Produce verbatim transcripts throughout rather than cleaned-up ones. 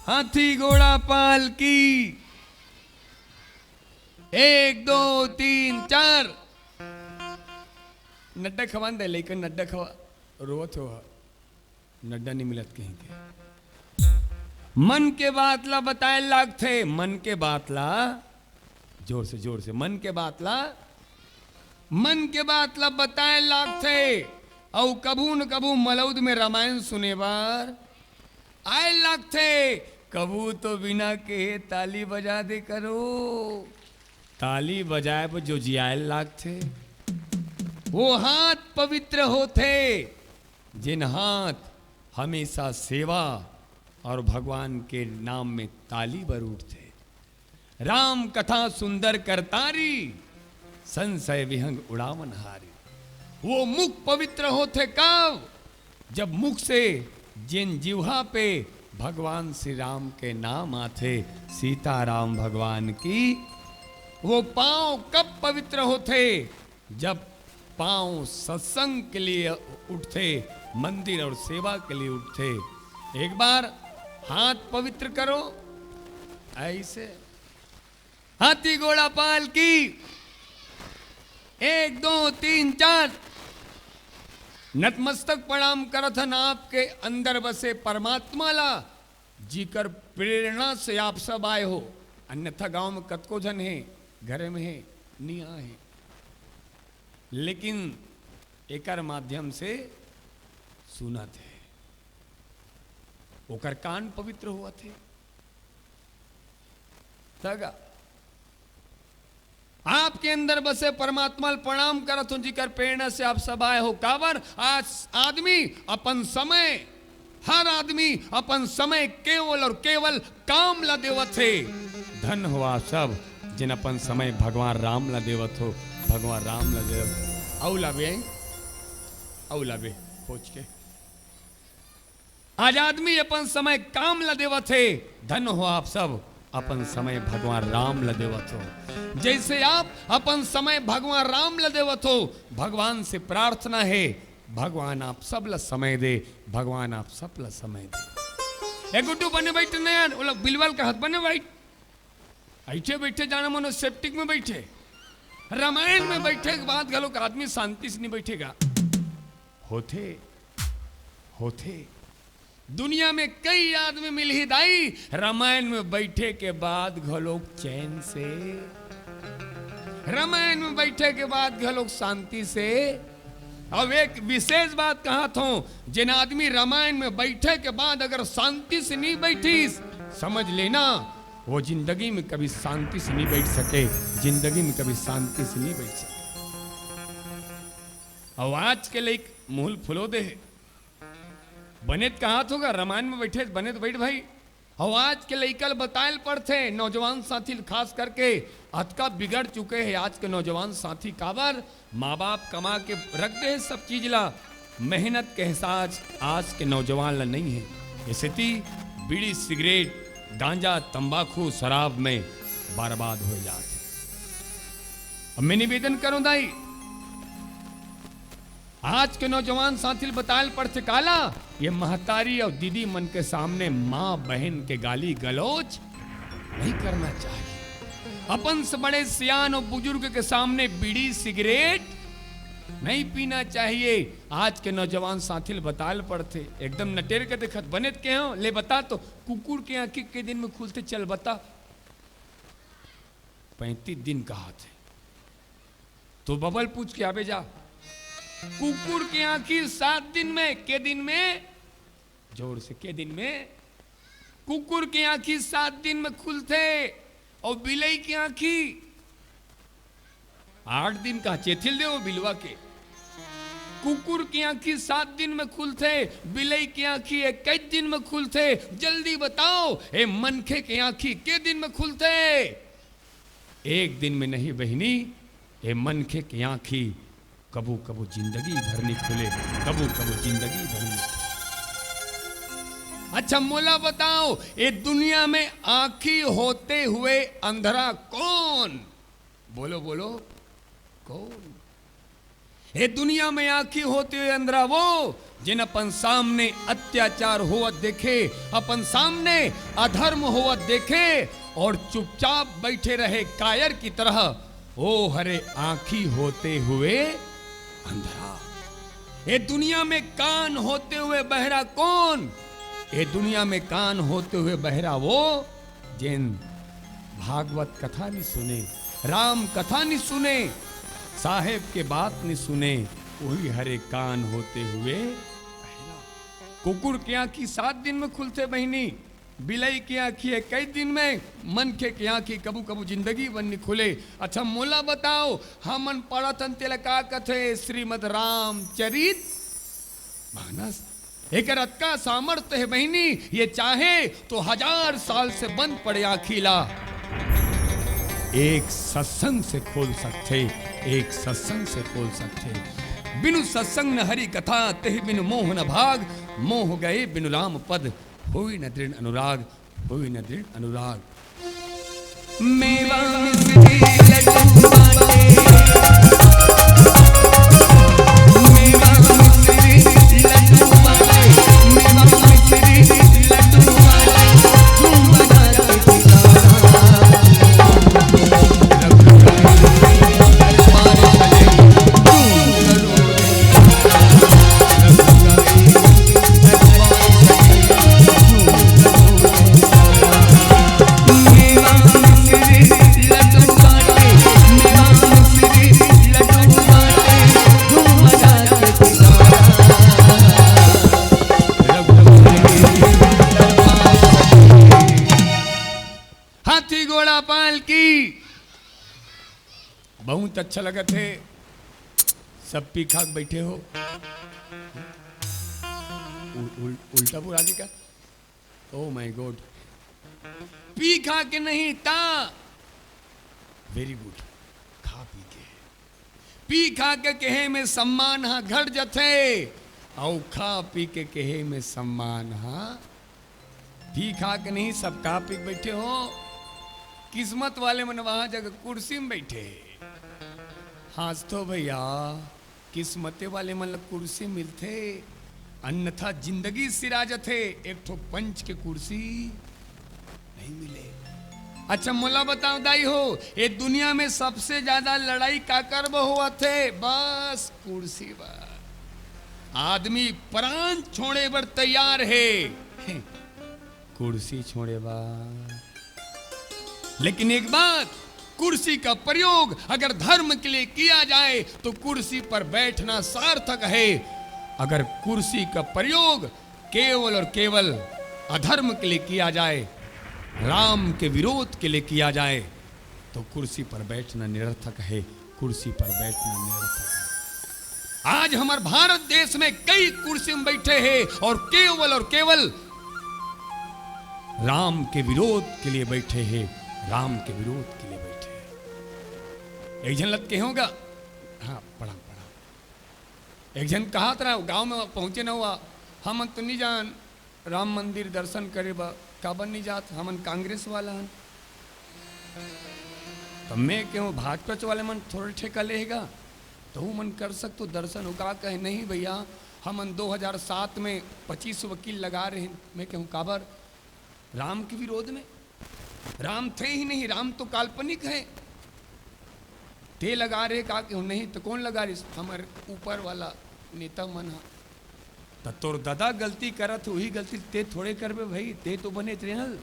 हाथी घोड़ा पालकी। एक, दो, तीन, चार। नड्डा खवान दे, लेकिन नड्डा खवा, रोवत हो हा। नड्डा नहीं मिलत कहीं के। मन के बात ला बताए लागथे, मन के बात ला, जोर से, जोर से, मन के बात ला, मन के बात ला बताए लागथे। अउ कभू न कभू मलौद में रामायण सुने बर आए लागथे। कभू तो बिना कहे ताली बजा दे करो। ताली बजाए बर जो जियाए लागथे, वो हाथ पवित्र होथे, जेन हाथ हमेशा सेवा और भगवान के नाम में ताली बर उठथे। राम कथा सुंदर करतारी, संशय विहंग उड़ावन हारी। वो मुख पवित्र होथे कब? जब मुख से जेन जिह्वा पे भगवान श्री राम के नाम आथे, सीताराम भगवान की, वो पांव कब पवित्र होथे? जब पांव सत्संग के लिए उठथे, मंदिर और सेवा के लिए उठथे। एक बार हाथ पवित्र करो, ऐसे। हाथी घोड़ा पालकी। एक, दो, तीन, चार। नतमस्तक प्रणाम करत हन आपके अंदर बसे परमात्मा ला, जिकर प्रेरणा से आप सब आए हो। अन्यथा गांव में कतको झन हे, घरे में हे, नी आए हे, लेकिन एकर माध्यम से सुनत हे, ओकर कान पवित्र होवत हे। तगा आपके अंदर बसे परमात्मा ल प्रणाम करत हूं, जिकर प्रेरणा से आप सब आए हो। काबर आज आदमी अपन समय, हर आदमी अपन समय केवल और केवल काम ला देवत हे। धन हो आप सब, जिन अपन समय भगवान राम ला देवत हो, भगवान राम ला देवत हो। अउ लाबे, अउ लाबे, खोज के। आज आदमी अपन समय काम ला देवत हे। धन हो आप सब, अपन समय भगवान राम ला देवत हो। जैसे आप अपन समय भगवान राम ला देवत हो, भगवान से प्रार्थना हे, भगवान आप सब ला समय दे, भगवान आप सब ला समय दे। ए गुड्डू, बने बैठ ना यार, वो लोग बिलवल का हाथ बने बैठ। ऐठे बैठे जाना मनो सेप्टिक में बैठे, रामायण में बैठे के बाद घलोक आदमी शांति से नहीं बैठेगा। होथे, होथे। दुनिया में कई आदमी मिलही दाई, रामायण में बैठे के बाद घलोक चैन से, रामायण में बैठे के बाद घलोक शांति से। अब एक विशेष बात कहत हूं, जेन आदमी रामायण में बैठे के बाद अगर शांति से नहीं बैठिस, समझ लेना, वो जिंदगी में कभी शांति से नहीं बैठ सके, जिंदगी में कभी शांति से नहीं बैठ सके। अउ आज के लइक मुंह ल फुलो दे हे। बने त कहत होगा, रामायण में बैठे बने त बैठ भाई। अउ आज के लइका ल बताए ल पड़थे, नौजवान साथी ल खास करके, अतका बिगड़ चुके हे आज के नौजवान साथी। काबर? माँ बाप कमा के रख दे हे सब चीज ला, मेहनत के एहसास आज के नौजवान ला नहीं हे। ए सेती बीड़ी, सिगरेट, गांजा, तंबाकू, शराब में बर्बाद हो जात हे। अब मैं निवेदन करूं दाई, आज के नौजवान साथी ल बताए ल पड़थे काला, ये महतारी अउ दीदी मन के सामने माँ बहन के गाली गलौज नहीं करना चाहिए। अपन से बड़े सियान अउ बुजुर्ग के सामने बीड़ी सिगरेट नहीं पीना चाहिए। आज के नौजवान साथी ल बताए ल पड़थे, एकदम नटेर के देखत, बने त के हो, ले बता तो, कुकुर के आंखी के दिन में खुलथे, चल बता। पैंतीस दिन कहत हे। तो बबल पूछ के आबे जा। कुकुर के आंखी सात दिन में, के दिन में? जोर से, के दिन में? कुकुर के आंखी सात दिन में खुलथे अउ बिलई के आंखी आठ दिन का। चेथिल दे वो बिलवा के। कुकुर के आंखी सात दिन में खुलथे, बिलई के आंखी इक्कीस दिन में खुलथे। जल्दी बताओ, ए मनखे के आंखी के दिन में खुलथे? एक दिन में नहीं बहिनी, ए मनखे के आंखी कभू कभू जिंदगी भर नहीं खुले, कभू कभू जिंदगी भर नहीं खुले। अच्छा, मोला बताओ, ए दुनिया में आंखी होते हुए अंधरा कौन? बोलो, बोलो, कौन? ए दुनिया में आँखी होते हुए अंधरा वो, जेन अपन सामने अत्याचार होवत देखे, अपन सामने अधर्म होवत देखे अउ चुपचाप बइठे रहे कायर की तरह, ओ हरे आँखी होते हुए अंधरा। ए दुनिया में कान होते हुए बहरा कोन? ए दुनिया में कान होते हुए बहरा वो, जेन भागवत कथा नि सुने, राम कथा नि सुने, साहेब के बात नि सुने, उही हरे कान होते हुए बहरा। कुकुर के आँखी सात दिन में खुलथे बहिनी, बिलई के आँखी हे कई दिन में, मनखे के आँखी कभू-कभू जिंदगी भर नि खुले। अच्छा मोला बताव, हमन पढ़त हन तेला का कथे? श्रीमद् रामचरित मानस। एकर अतका सामर्थ्य हे बहिनी, ये चाहे तो हजार साल से बंद पड़े आँखी ला, एक सत्संग से खोल सकथे, एक सत्संग से खोल सकथे। बिनु सत्संग न हरि कथा, तेहि बिनु मोह न भाग, मोह गए बिनु राम पद, होई न दृढ़ अनुराग, होई न दृढ़ अनुराग। मेवा मिश्री लड्डू बाटे। मेवा मिश्री लड्डू बाटे। मेवा मिश्री लड्डू बाटे। झूम बजा के हाथी घोड़ा पाल की बहुत अच्छा लगत हे। सब पी खा के बैठे हो। उ-, उल-, उल्टा बुरा जी का? Oh my God। पी खा के नहीं ता, very good, खा पी के। पी खा के केहे में सम्मान हा घट जथे, अउ खा पी के केहे में सम्मान हा। पी खा के नहीं, सब खा पी के बैठे हो। किस्मत वाले मन वहां जगह कुर्सी में बैठे हे। हाँस तो भैया, किस्मते वाले मन ल कुर्सी मिलथे, अन्यथा जिंदगी सिरा जथे, एक ठो पंच के कुर्सी नहीं मिले। अच्छा मोला बताव दाई हो, ये दुनिया में सबसे ज्यादा लड़ाई काकर बर होवत हे? बस कुर्सी बर। आदमी प्राण छोड़े बर तैयार हे, कुर्सी छोड़े बर। लेकिन एक बात, कुर्सी का प्रयोग अगर धर्म के लिए किया जाए तो कुर्सी पर बैठना सार्थक है। अगर कुर्सी का प्रयोग केवल और केवल अधर्म के लिए किया जाए, राम के विरोध के लिए किया जाए, तो कुर्सी पर बैठना निरर्थक है, कुर्सी पर बैठना निरर्थक है। आज हमर भारत देश में कई कुर्सी में बैठे हे और केवल और केवल राम के विरोध के लिए बैठे हे, राम के विरोध के लिए बैठे हे। एक झन ल कहे होगा, हाँ, प्रणाम, प्रणाम। एक झन कहत रहा, गांव में पहुंचे न हुआ, हमन तो नहीं जान, राम मंदिर दर्शन करे बर काबर नहीं जात, हमन कांग्रेस वाला हन। तो मैं कहूँ, भाजपा वाले मन थोड़े ठेका लेगा, तो वो मन कर सकतो दर्शन। वो का कहे, नहीं भैया, हमन दो हज़ार सात में पच्चीस वकील लगा रहे हैं। मैं कहूँ, काबर? राम के विरोध में। राम थे ही नहीं, राम तो काल्पनिक है। ते लगा रहे का कि नहीं तो कौन लगा रहे? हमर ऊपर वाला नेता मन हा। त तोर दादा गलती करत हे, वही गलती ते थोड़े करबे भाई, ते तो बने रेहल।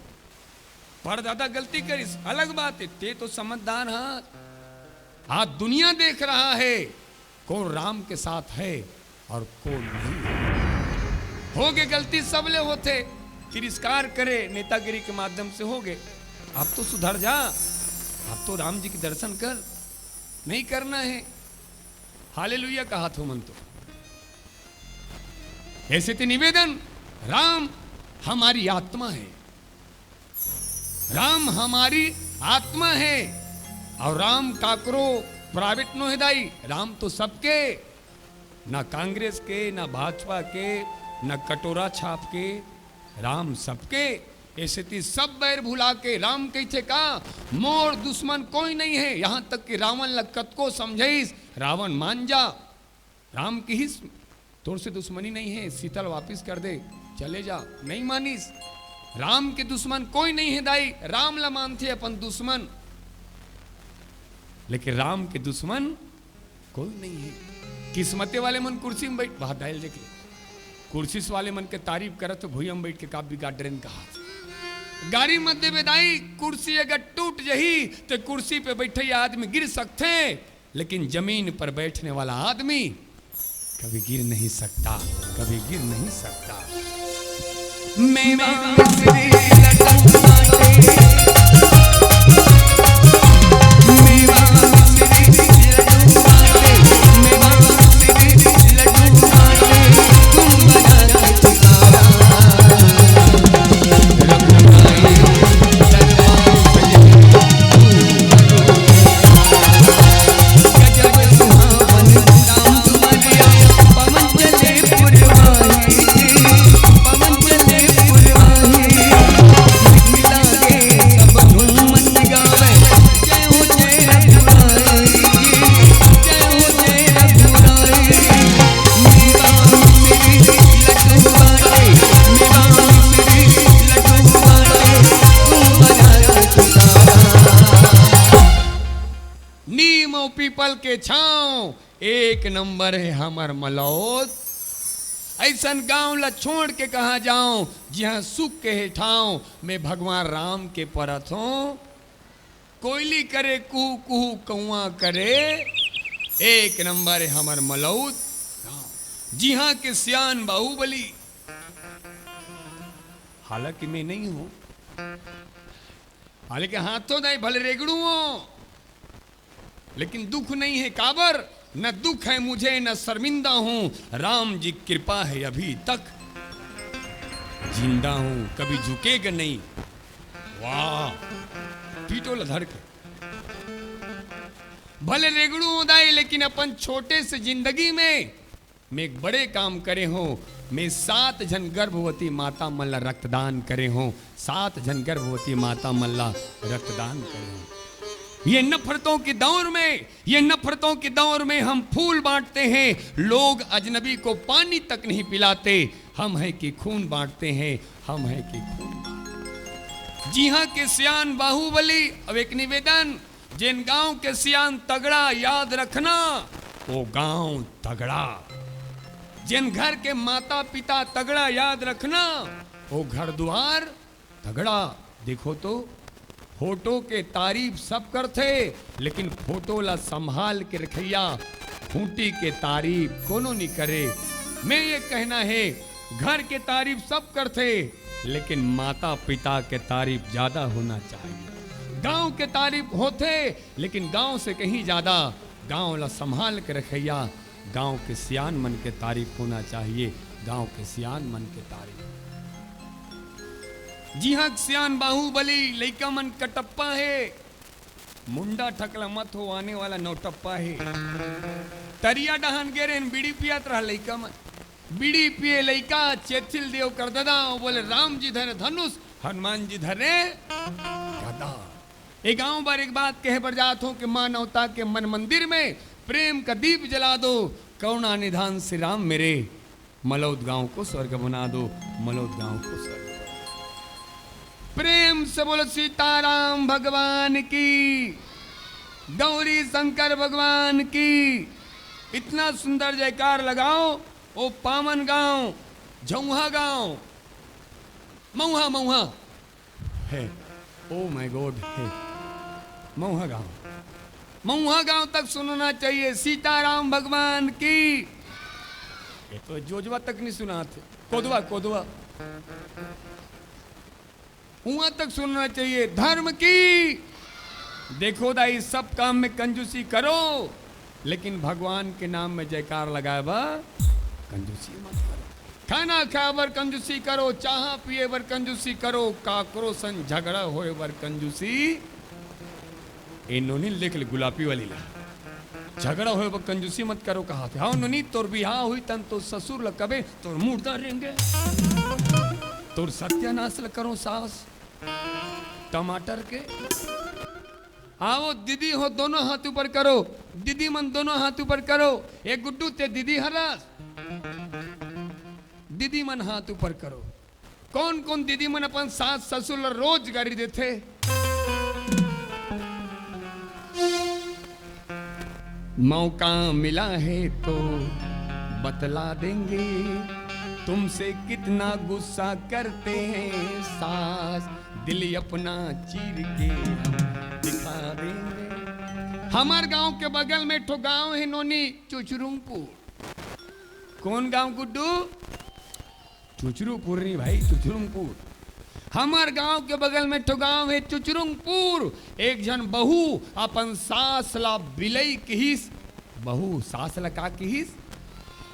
पर दादा गलती करिस, अलग बात है, ते तो समझदार हा। आज दुनिया देख रहा है कौन राम के साथ है और कौन नहीं। होगे गलती, सबले होथे, तिरस्कार करे नेतागिरी के माध्यम से होगे। अब तो सुधर जा, अब तो राम जी के दर्शन कर, नहीं करना है। हालेलुया कहा थो मन तो। ऐसे ते निवेदन, राम हमारी आत्मा है, राम हमारी आत्मा है। और राम काकरो प्राइवेट नोहे दाई, राम तो सबके, ना कांग्रेस के, ना भाजपा के, ना कटोरा छाप के, राम सबके। ऐसे ती सब बैर भुला के राम कहिथे का, मोर दुश्मन कोई नहीं है। यहाँ तक कि रावण ला कतको समझाइस, रावण मान जा, राम किहिस, "तोर से दुश्मनी नहीं है, सीता ल वापिस कर दे, चले जा।" नहीं मानिस। राम के दुश्मन कोई नहीं है दाई, राम ला मानथे अपन दुश्मन, लेकिन राम के दुश्मन कोई नहीं है। किस्मते वाले मन कुर्सी में बैठ, बात डायल देख ले, कुर्सी वाले मन के तारीफ करत तो भुइया में बैठ के का बिगाड़ डरेन कहा। गारी मत देबे दाई, कुर्सी अगर टूट जही तो कुर्सी पे बैठे आदमी गिर सकथे, लेकिन जमीन पर बैठने वाला आदमी कभी गिर नहीं सकता, कभी गिर नहीं सकता। मेवा श्री लड्डू बाटे। मेवा श्री लड्डू बाटे। मेवा श्री लड्डू बाटे। तुम बजा के पुकारा। रघुराई दरबार सजे। गजब सुहावन राम दुआरिया, पवन चले पुरवाई, पवन चले पुरवाई। मिला के सब झूमन गावे, जय हो जय रघुराई, जय हो जय रघुराई। मेवा श्री लड्डू बाटे, मेवा श्री लड्डू बाटे, तुम बजा के पुकारा। नीम अउ पीपल के छांव, एक नंबर हे हमर मलौद। अइसन गांव ला छोड़ के कहां जांव, जिहां सुख के हे ठांव। मैं भगवान राम के परत हों। कोयली करे कुहू कुहू, कौआ करे, एक नंबर हे हमर मलौद गांव। जिहां के सियान बाहुबली, हालांकि मैं नहीं हों, हालांकि हाथों दाई भले रेगड़ू हों, लेकिन दुख नहीं है, काबर? न दुख है मुझे, न शर्मिंदा हूँ, राम जी कृपा है, अभी तक जिंदा हूँ, कभी झुकेगा नहीं। वाह, पीटो ला धर के। भले रेगड़ू हों दाई, लेकिन अपन छोटे से जिंदगी में मैं एक बड़े काम करे हों। मैं सात झन गर्भवती माता मन ला रक्तदान करे हों, सात झन गर्भवती माता मन ला रक्तदान करे हों। ये नफरतों के दौर में, ये नफरतों के दौर में हम फूल बांटते हैं, लोग अजनबी को पानी तक नहीं पिलाते। हम हैं कि खून बांटते हैं, हम हैं कि खून बांटते हैं। जिहां के सियान बाहुबली, अब एक निवेदन, जेन गांव के सियान तगड़ा, याद रखना, वो गांव तगड़ा। जेन घर के माता पिता तगड़ा, याद रखना, वो घर दुआर तगड़ा। देखो तो, फोटो के तारीफ सब करथे, लेकिन फोटो ला संभाल के रखइया खूंटी के तारीफ कोनो नी करे। मैं ये कहना है, घर के तारीफ सब करथे, लेकिन माता पिता के तारीफ ज्यादा होना चाहिए। गांव के तारीफ होथे, लेकिन गांव से कहीं ज्यादा गांव ला संभाल के रखइया, गांव के सियान मन के तारीफ होना चाहिए, गांव के सियान मन के तारीफ। जिहां सियान बाहुबली, लइका मन कटप्पा हे, मुंडा ठकला मत हो, आने वाला नौटप्पा हे। तरिया डहान गे रहेन, बीड़ी पियत रहा लइका मन। बीड़ी पिए लइका, चेथिल देव कर ददा, वो बोले, "राम जी धरे धनुष, हनुमान जी धरे गदा।" ए गांव बर एक बात कहे बर जात हों कि मानवता के मन मंदिर में प्रेम का दीप जला दो, करुणा निधान श्री राम मेरे, मलौद गांव को स्वर्ग बना दो, मलौद गांव को स्वर्ग बना दो। प्रेम से बोलो सीताराम भगवान की, गौरी शंकर भगवान की। इतना सुंदर जयकार लगाओ, ओ पावन गांव, झौहा गांव, मऊहा, मऊहा। हे, oh my God, हे, मऊहा गांव, मऊहा गांव तक सुनना चाहिए। सीताराम भगवान की। ये तो जोजवा तक नहीं सुनात हे। कोदवा, कोदवा। उहां तक सुनना चाहिए। धर्म की। देखो दाई, सब काम में कंजूसी करो, लेकिन भगवान के नाम में जयकार लगाए बर कंजूसी मत करो। खाना खाए बर कंजूसी करो, चाहा पिए बर कंजूसी करो, काकरो संग झगड़ा होए बर कंजूसी। ए नोनी ल देख ले, गुलापी वाली ला। झगड़ा होए बर कंजूसी मत करो कहाथे। हाँ नोनी, तोर बिहाव होही तन तोर ससुर ला कबे तोर मुर्दा रेंगे, तोर सत्यानाश ला करो सास टमाटर के। आओ दीदी हो, दोनों हाथ ऊपर करो। दीदी मन दोनों हाथ ऊपर करो। ए गुड्डू, ते दीदी हरस? दीदी मन हाथ ऊपर करो। कौन कौन दीदी मन अपन सास ससुर ल रोज गारी देथे? मौका मिला है तो बतला देंगे, तुमसे कितना गुस्सा करते हैं सास, दिल अपना चीर के हम दिखा देंगे। हमार गांव के बगल में एक ठो गांव हे नोनी, चुचरुंगपुर। कौन गांव गुड्डू? चुचरुंगपुर नहीं भाई, चुचरुंगपुर। हमार गांव के बगल में एक ठो गांव हे चुचरुंगपुर। एक झन बहू अपन सास ला बिलई किहिस। बहू सास ला का किहिस?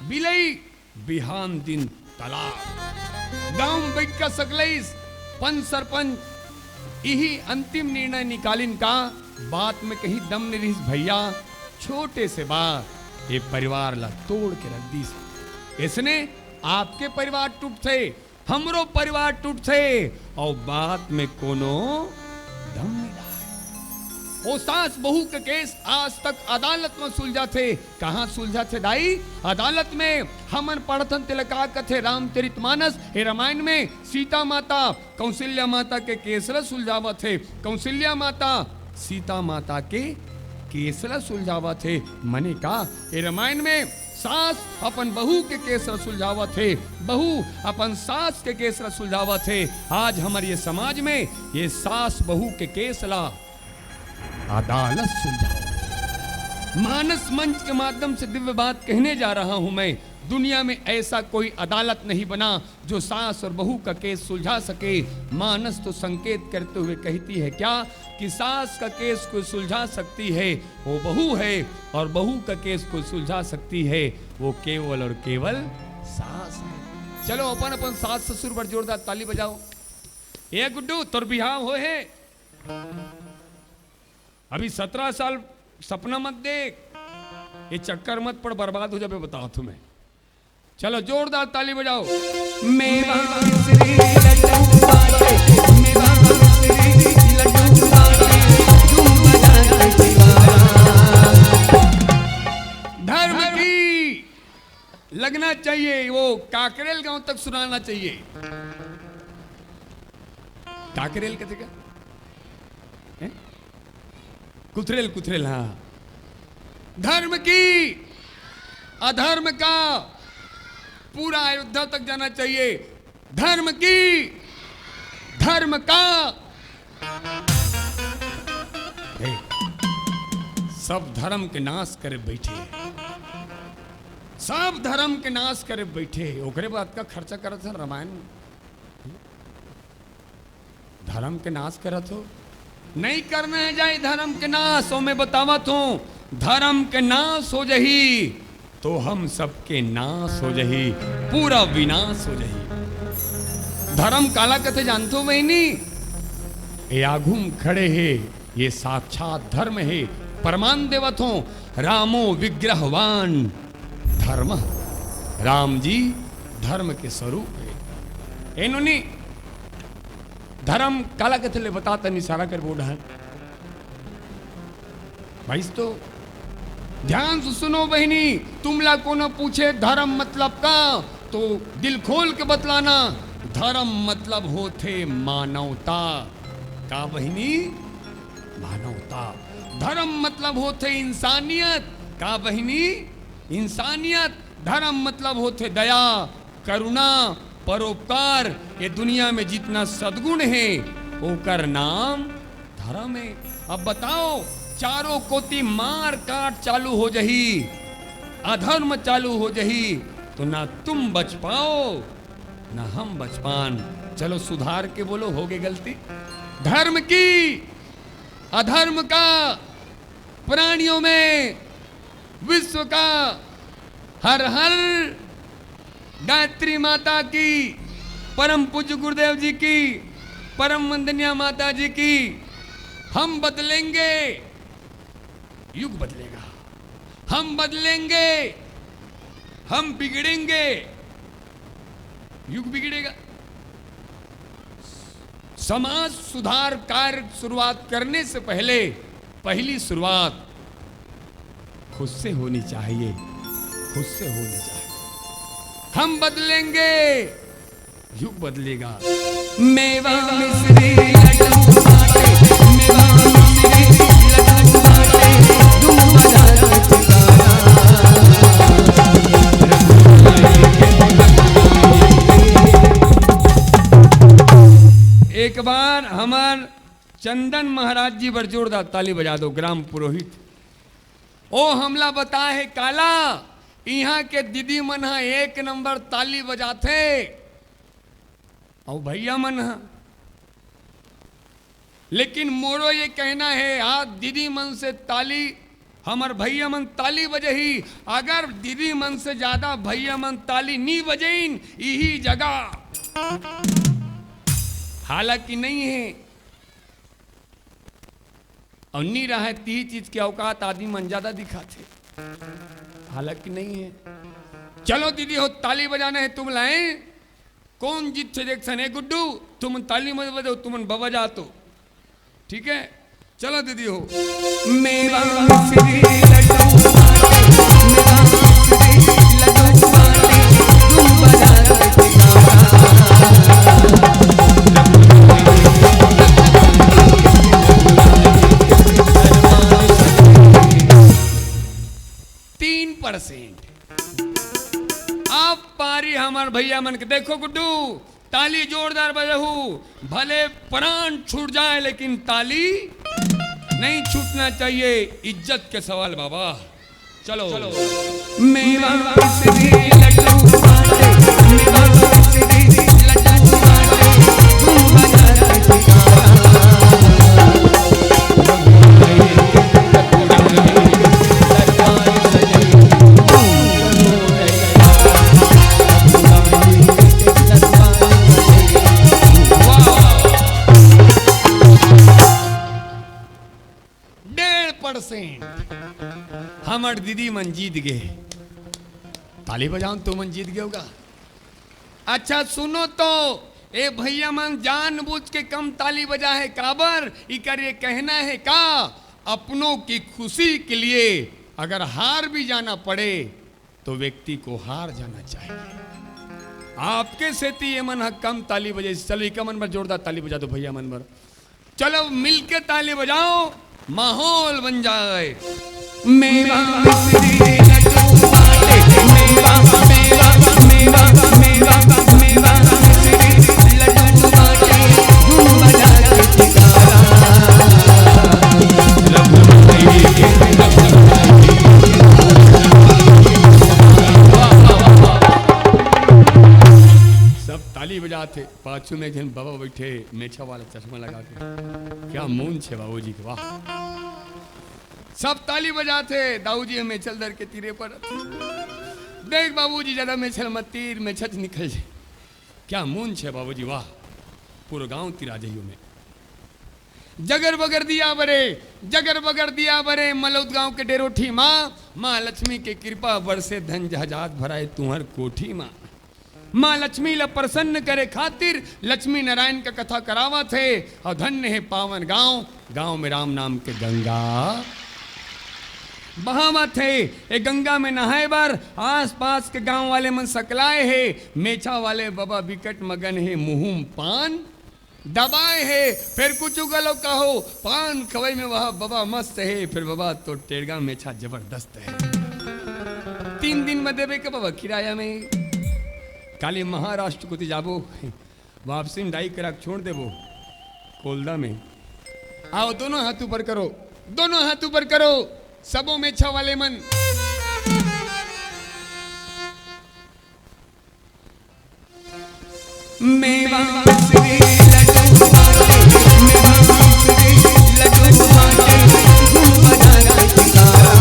बिलई। बिहान दिन तलाक। गांव में बइठ के सकलइस, पंच सरपंच इही अंतिम निर्णय निकालिन का बात में कहीं दम नइ रिहिस भैया, छोटे से बात ये परिवार ला तोड़ के रख दिस। इसने आपके परिवार टूटथे, हमरो परिवार टूटथे, अउ बात में कोनो दम नइ रहय। ओ सास बहू के केस आज तक अदालत में सुलझाथे। कहाँ सुलझाथे दाई? अदालत में। हमन पढ़थन तेला का कथे रामचरित मानस, हे रामायण में सीता माता कौशल्या माता के केस ल सुलझावत हे। कौशल्या माता सीता माता के केस ल सुलझावत हे। मने का, ए रामायण में सास अपन बहू के केस ल सुलझावत हे, बहू अपन सास के केस ल सुलझावत हे। आज हमर ये समाज में ये सास बहू के केस ला अदालत सुलझावत हे। मानस मंच के माध्यम से दिव्य बात कहने जा रहा हूं मैं। दुनिया में ऐसा कोई अदालत नहीं बना जो सास और बहू का केस सुलझा सके। मानस तो संकेत करते हुए कहती है क्या कि सास का केस कोई सुलझा सकती है, वो बहू है, और बहू का केस कोई सुलझा सकती है, वो केवल और केवल सास है। चलो, अपन अपन सास ससुर बर जोरदार ताली बजाओ। ए गुड्डू, तोर बिहाव होय हे? अभी सत्रह साल सपना मत देख, ये चक्कर मत पड़, बर्बाद हो जाबे, बतावत हूं मैं। चलो, जोरदार ताली बजाओ। मेवा मिश्री लड्डू बाटे, मेवा मिश्री लड्डू बाटे, झूम बजा के दीवाना। धर्म की लगना चाहिए, वो काकरेल गांव तक सुनाना चाहिए। काकरेल कथे का? हैं? कुथरेल, कुथरेल, हाँ। धर्म की, अधर्म का, पूरा अयोध्या तक जाना चाहिए। धर्म की, धर्म का। हे, सब धर्म के नाश करे बैठे, सब धर्म के नाश करे बैठे, ओकरे बाद का खर्चा करत हे रामायण में। धर्म के नाश करत हो, नहीं करना हे जाए धर्म के नाश। ओ मैं बतावत हूं, धर्म के नाश हो जही तो हम सबके नाश हो जही, पूरा विनाश हो जही। धर्म काला कथे जानथो बहिनी? ए आघू म खड़े हे, ये साक्षात धर्म हे। प्रमाण देवत हो, रामो विग्रहवान धर्म। राम जी धर्म के स्वरूप हे। ए नोनी, धर्म काला कथे ले बता, तनी इशारा कर बोल रहा है। भाई तो ध्यान से सुनो बहिनी, तुमला कोनो पूछे धर्म मतलब का, तो दिल खोल के बतलाना। धर्म मतलब होथे मानवता। का बहिनी? मानवता। धर्म मतलब होथे इंसानियत। का बहिनी? इंसानियत। धर्म मतलब होथे दया, करुणा, परोपकार। ये दुनिया में जितना सद्गुण हे, ओकर नाम धर्म हे। अब बताओ, चारों कोती मार काट चालू हो जही, अधर्म चालू हो जही, तो ना तुम बच पाओ, ना हम बच पान। चलो सुधार के बोलो, हो गई गलती। धर्म की, अधर्म का, प्राणियों में विश्व का। हर हर गायत्री माता की, परम पूज्य गुरुदेव जी की, परम वंदनीय माता जी की। हम बदलेंगे, युग बदलेगा। हम बदलेंगे, हम बिगड़ेंगे, युग बिगड़ेगा। समाज सुधार कार्य शुरुआत करने से पहले पहली शुरुआत खुद से होनी चाहिए, खुद से होनी चाहिए। हम बदलेंगे, युग बदलेगा। मेवा मिश्री लड्डू बाटे, मेवा मिश्री लड्डू बाटे, धूम मचा के ठिकाना। एक बार हमर चंदन महाराज जी बर जोरदार ताली बजा दो, ग्राम पुरोहित। ओ हमला बताए हे काला, इहां के दीदी मन ह एक नंबर ताली बजाथे, अउ भैया मन ह। लेकिन मोरो ये कहना हे, आज दीदी मन से ताली, हमर भैया मन ताली बजही, अगर दीदी मन से ज्यादा भैया मन ताली नी बजइन, इही जगह हालांकि नहीं हे, अउ नी रहय, तिही चीज के औकात आदमी मन ज्यादा दिखाथे, हालांकि नहीं हे। चलो दीदी हो, ताली बजाना हे तुमला। कौन जीतथे देखथन? ए गुड्डू, तुमन ताली मत बजाओ, तुमन बबा जातो। ठीक है, चलो दीदी हो। मेवा मिश्री लड्डू बाटे, मेवा मिश्री लड्डू बाटे, धूम मचा के ठिकाना। तीन परसेंट। अब पारी हमर भैया मन के। देखो गुड्डू, ताली जोरदार बजाहू, भले प्राण छूट जाए, लेकिन ताली नहीं छूटना चाहिए। इज्जत के सवाल बाबा। चलो। मेवा मिश्री लड्डू बाटे, मेवा मिश्री लड्डू बाटे, धूम मचा के ठिकाना। डेढ़ परसेंट हमर दीदी मन जीत गे। ताली बजाओ, तुमन जीत गे होगा। अच्छा सुनो तो, ए भैया मन जानबूझ के कम ताली बजा हे, काबर? इकर ये कहना हे का, अपनों की खुशी के लिए अगर हार भी जाना पड़े तो व्यक्ति को हार जाना चाहिए। आपके सेती ये मन ह कम ताली बजे। चलो, इका मन बर जोरदार ताली बजा दो भैया मन बर। चलो मिलके ताली बजाओ, माहौल बन जाए। मेवा मिश्री लड्डू बाटे, मेवा, मेवा, मेवा, मेवा, मेवा मिश्री लड्डू बाटे, धूम मचा के ठिकाना। सब ताली बजात हे। पाछू में एक झन बाबा बैठे, मेछा वाला चश्मा लगा के। क्या मूंछ हे बाबूजी के, वाह। सब ताली बजात हे, दाऊ जी ह मेछल धर के तीरे पर। देख बाबूजी, ज्यादा मेछल मत तीर, मेछच निकल जाए। क्या मूंछ हे बाबूजी, वाह। पूरा गांव तिरा जइयो में। जगर बगर दिया बरे, जगर बगर दिया बरे, मलौद गांव के डेरोठी माँ, माँ लक्ष्मी के कृपा बरसे धन जहाजात भराए तुहर कोठी माँ। माँ लक्ष्मी ला प्रसन्न करे खातिर लक्ष्मी नारायण का कथा करावत हे। अउ धन्य हे पावन गांव, गांव में राम नाम के गंगा बहावत हे। ए गंगा में नहाए बर आसपास के गांव वाले मन सकलाए हे। मेछा वाले बबा बिकट मगन हे, मुहूं म पान दबाए हे। फेर कुछु घलो कहो, पान खवई में वह बबा मस्त हे। फेर बबा तो टेड़गा मेछा जबरदस्त हे। तीन दिन में देबे के बबा किराया में। काली महाराष्ट्र कोती जाबो, वापसी में डाई करा के छोड़ देबो कोलदा में। आओ, दोनों हाथ ऊपर करो, दोनों हाथ ऊपर करो, सबो मेछा वाले मन। मेवा मिश्री लड्डू बाटे, मेवा मिश्री लड्डू बाटे, धूम मचा के ठिकाना।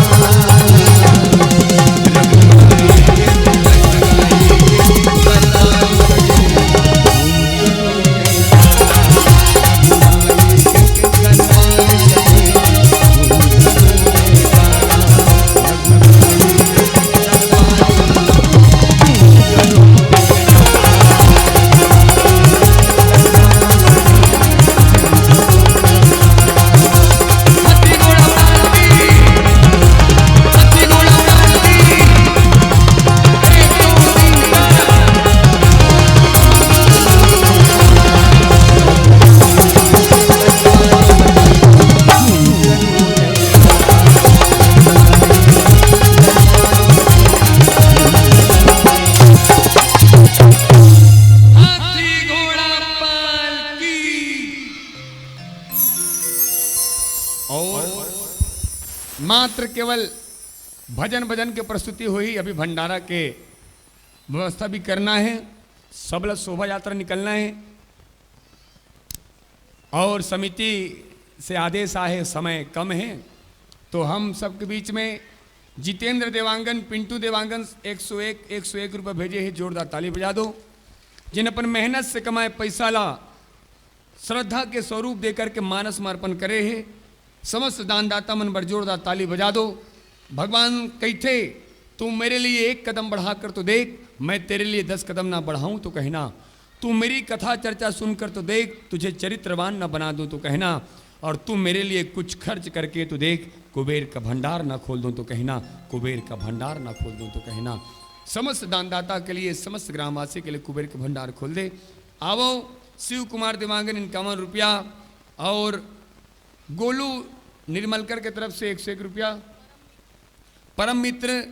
मात्र केवल भजन भजन के प्रस्तुति होही। अभी भंडारा के व्यवस्था भी करना है, सबला शोभा यात्रा निकलना है। और समिति से आदेश आहे, समय कम है, तो हम सबके बीच में जितेंद्र देवांगन, पिंटू देवांगन एक सौ एक, एक सौ एक रुपये भेजे हे, जोरदार ताली बजा दो। जिन अपन मेहनत से कमाए पैसा ला श्रद्धा के स्वरूप देकर के मानस में अर्पण करे हे, समस्त दानदाता मन बर जोरदार ताली बजा दो। भगवान कहिथे, "तू मेरे लिए एक कदम बढ़ा कर तो देख, मैं तेरे लिए दस कदम ना बढ़ाऊं तो कहना। तू मेरी कथा चर्चा सुनकर तो देख, तुझे चरित्रवान ना बना दूं तो कहना। और तू मेरे लिए कुछ खर्च करके तो देख, कुबेर का भंडार ना खोल दूं तो कहना, कुबेर का भंडार ना खोल दूं तो कहना।" समस्त दानदाता के लिए, समस्त ग्रामवासी के लिए कुबेर का भंडार खोल दे। आवो, शिव कुमार देवांगन इक्यावन रुपया और गोलू निर्मलकर के तरफ से एक सौ एक रुपया, परम मित्र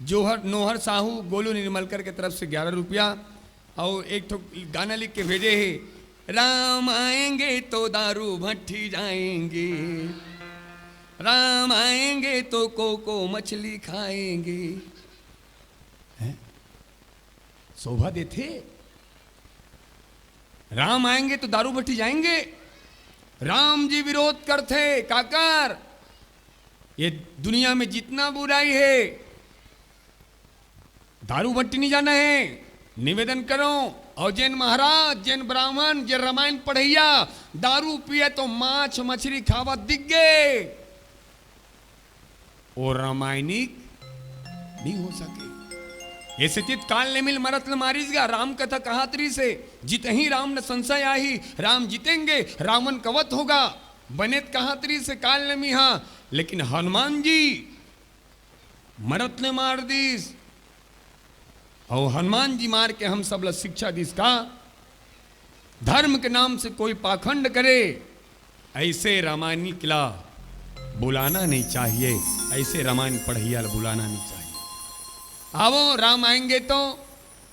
जोहर, नोहर साहू, गोलू निर्मलकर के तरफ से ग्यारह रुपया, और एक ठो गाना लिख के भेजे हे, "राम आएंगे तो दारू भट्टी जाएंगे, राम आएंगे तो कोको मछली खाएंगे।" हैं? शोभा देथे? राम आएंगे तो दारू भट्टी जाएंगे। राम जी विरोध करथे, काकर, ये दुनिया में जितना बुराई है, दारू भट्टी नहीं जाना है। निवेदन करो, और जैन महाराज, जैन ब्राह्मण, जैन रामायण पढ़ैया, दारू पिए तो माछ मछली खावत दिख गए, वो रामायणिक नहीं हो सके। ये सचित काल नेमी ल मरत ल मारिस गा। राम कथा कहात रहिस हे, "जितहि राम न संशय आही, राम जीतेंगे, रावण का वध होगा।" बने त कहात रहिस हे काल नेमी हा, लेकिन हनुमान जी मरत ले मार दिस। और हनुमान जी मार के हम सब ला शिक्षा दिस का धर्म के नाम से कोई पाखंड करे, ऐसे रामायणिक ला बुलाना नहीं चाहिए, ऐसे रामायण पढ़ैया ला बुलाना नहीं चाहिए। आवो, राम आएंगे तो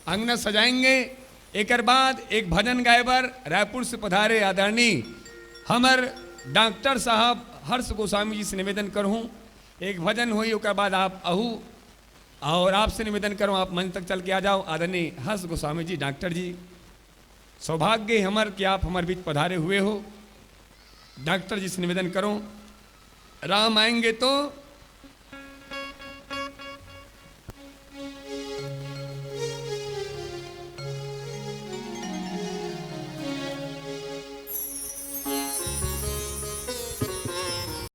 अंगना सजाएंगे। एकर बाद एक भजन गाए बर रायपुर से पधारे आदरणीय हमर डॉक्टर साहब हर्ष गोस्वामी जी से निवेदन करहूँ, एक भजन होई, ओकर बाद आप आहू। और आपसे निवेदन करूँ, आप मंच तक चल के आ जाओ। आदरणीय हर्ष गोस्वामी जी, डॉक्टर जी, सौभाग्य है हमर कि आप हमर बीच पधारे हुए हो। डॉक्टर जी से निवेदन करूँ, राम आएंगे तो